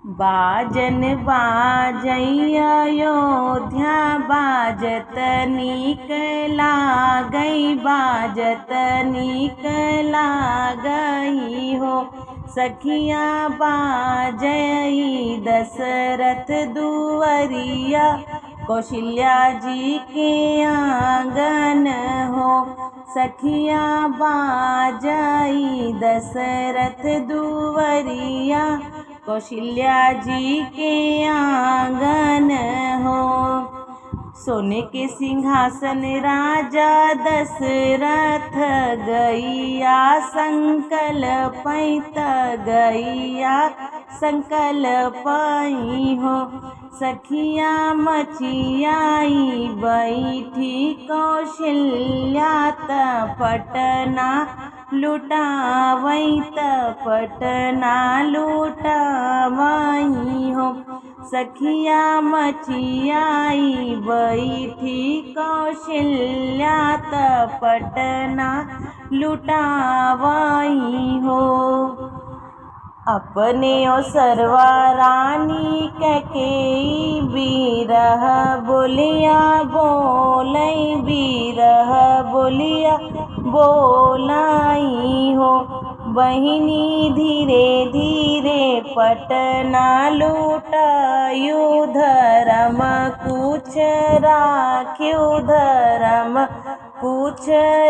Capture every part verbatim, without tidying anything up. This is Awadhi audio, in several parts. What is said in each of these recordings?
बाजन बाजै अयोध्या, बाजत नीक लागै, बाजत नीक लागै हो। सखिया बाजै दशरथ दुअरिया, कौशल्या जी के आंगन हो। सखिया बाजै दशरथ दुअरिया, कौशल्या जी के आंगन हो। सोने के सिंहासन राजा दशरथ, गैया संकल्पै त गैया संकल्पै हो। सखिया मचियाई बैठी कौशल्या त पटना लुटावै त पटना लुटावै हो। सखिया मचियाई बैठी कौशल्या त पटना लुटावै हो। अपने ओ सरवा रानी कैकेयी बिरह बोलिया बोलै, बिरह बोलिया बोलै हो। बहिनी धीरे धीरे पटना लुटायु, धरम कुछ राख्यु, धरम कुछ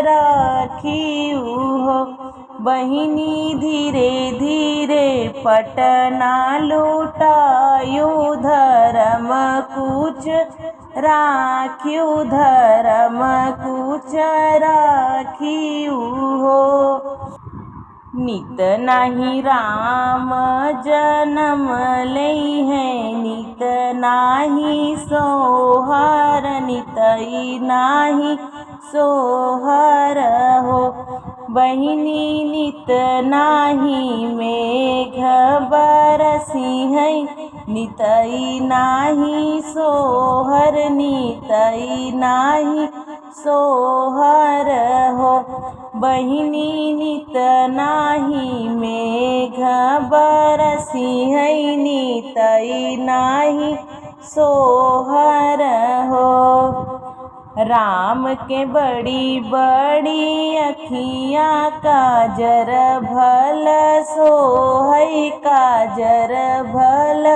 राख्यु हो। बहिनी धीरे धीरे पटना लुटायु, धरम कुछ राख्यु, धरम कुछ राख्यु हो। नित नाहीं राम जनम लेइहैं, नित नाहीं सोहर, नितई नाहीं सोहर हो। बहिनी नित नाहीं मेघ बरसिहैं, नितई नाहीं सोहर, नितई नाहीं सोहर हो। बहिनी नित नाहीं मेघ बरसिहैं, नितई नाहीं सोहर हो। राम के बड़ी बड़ी अखियाँ, काजर भल सोहै, काजर भल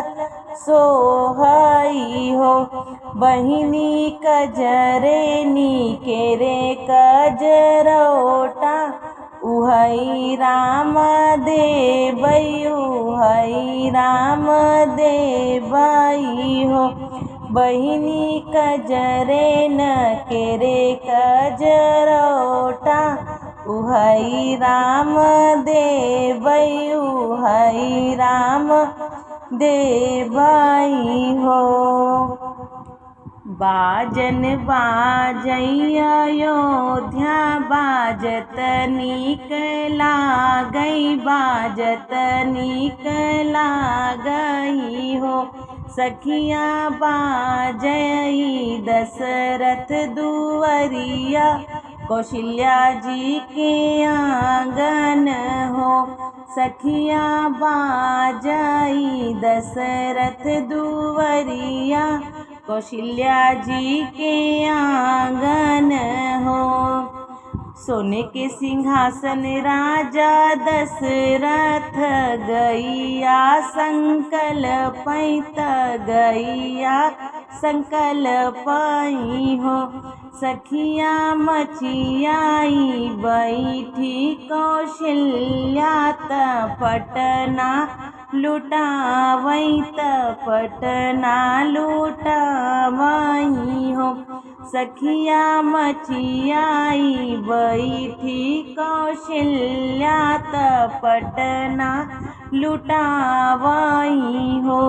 सोहै हो। बहिनी कजरे नीके रे कजरोटा, उहै राम देबै, उहै राम देबै हो। बहिनी कजरे नके रे कजरोटा, उहै राम देबै, उहै राम देबै हो। बाजन बाजै अयोध्या, बाजत नीक लागै, बाजत नीक लागै हो। सखिया बाजै दशरथ दुअरिया, कौशल्या जी के आंगन हो। सखिया बाजै दशरथ दुअरिया, कौशल्या जी के आंगन हो। सोने के सिंहासन राजा दशरथ, गैया संकल्पै त गैया संकल्पै हो। सखिया मचियाई बैठी कौशल्या त पटना लुटावै त पटना लुटावै हो। सखिया मचियाई बैठी कौशल्या त पटना लुटावै हो।